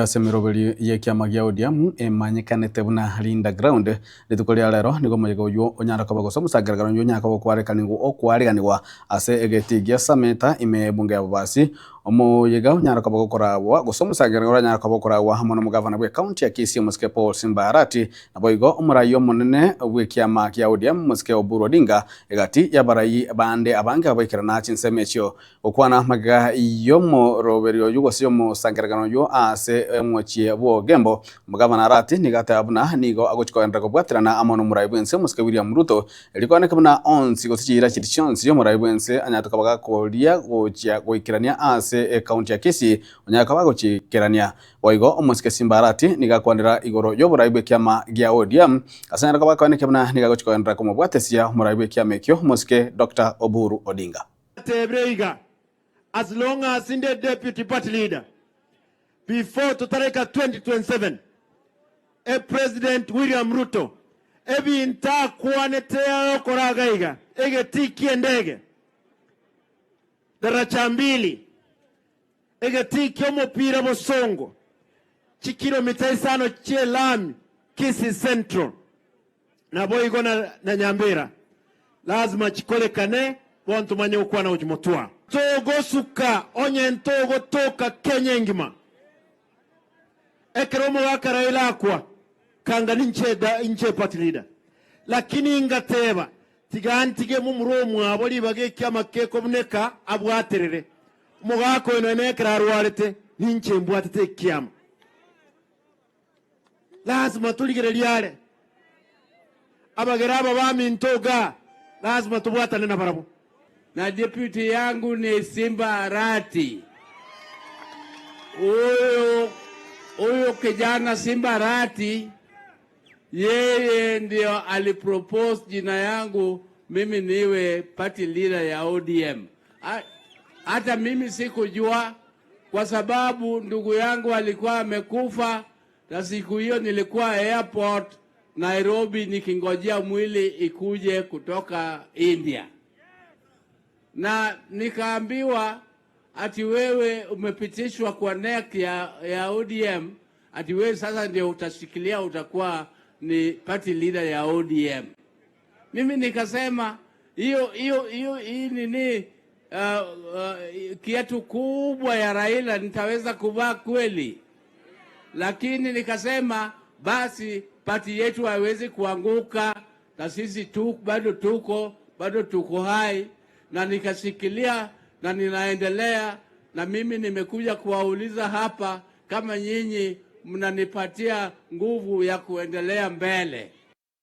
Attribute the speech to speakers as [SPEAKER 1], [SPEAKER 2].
[SPEAKER 1] Ase emeroberi y'ekiama gia ODM emanyekanete buna Linda Ground, rituko ria rero nigo omoyega oyio onyare koba gose omosangererekano oyio onyare koba okwarekanigwa okoariganigwa ase egetii gia Sameta ime y'ebunge ya Bobasi. Omoyega onyare koba gokoragwa gose omosangererekano oranyare koba okoragwa amo nomogavana bw'ecounty ya Kisii omosike Paul Simba Arati naboigo omorai omonene bw'ekiama gia ODM omosike Oburu Odinga egati y'abarai bande abange abaikerana chinsemo echio. Gokwana magega y'omoroberio oyio gose y'omosangererekano oyio ase omochie bw'Ogembo, omogabana Arati nigo ateba buna nigo agochia kogenderera kobwaterana amo nomorai bw'ense omosike William Ruto, erio kooneke buna onsi gose chiira chiria chionsi omorai bw'ense anyarete koba gakoria gochia goikerania ase ecounty ya Kisii onyare koba agochikerania. Boigo omosike Simba Arati nigo akwanera igoro y'oborai bw'ekiama gia ODM ase anyare koba akoenekia buna nigo agochia kogenderera komobwatesia omorai bw'ekiama ekio omosike Doctor Oburu Odinga.
[SPEAKER 2] Atebire iga, As long as inde deputy party leader, before totareka 2027, e President William Ruto ebinto akwanete agokora iga iga, egetii ki'endege, daraja mbili, egetii ki'omopira bosongo, chikilomita isano chi'elami Kisii Central, Naboigo na Nyambera lazima chikorekane bono tomanye gokwana gochia motwa. Togosuka onye ntogotoka Kenya engima. Ekero omogaka Raila akwa kanga ninche inche party leader. Lakini ngateba tiga ntige momura omwabo ribaga ekiama kekobuneka abwaterere. Omogaka oyo nonya ekero arwarete ninche mbwatete ekiama. Lasima torigererie are abagere aba baminto igaa, lasima tobwatane nabarabwo.
[SPEAKER 3] Na deputy yangu ni Simba Arati. Huyu huyu kijana Simba Arati yeye ndio alipropose jina yangu mimi niwe party leader ya ODM. Hata mimi sikujua kwa sababu ndugu yangu alikuwa amekufa, na siku hiyo nilikuwa airport Nairobi nikingojea mwili ikuje kutoka India, na nikaambiwa ati wewe umepitishwa kwa NEC ya ODM, ati wewe sasa ndio utashikilia, utakuwa ni party leader ya ODM. Mimi nikasema hiyo hiyo hiyo hii nini kiatu kubwa ya Raila nitaweza kuvaa kweli? Lakini nikasema basi party yetu haiwezi kuanguka, na sisi tu bado tuko hai, na nikashikilia na ninaendelea. Na mimi nimekuja kuwauliza hapa kama nyinyi mnanipatia nguvu ya kuendelea mbele.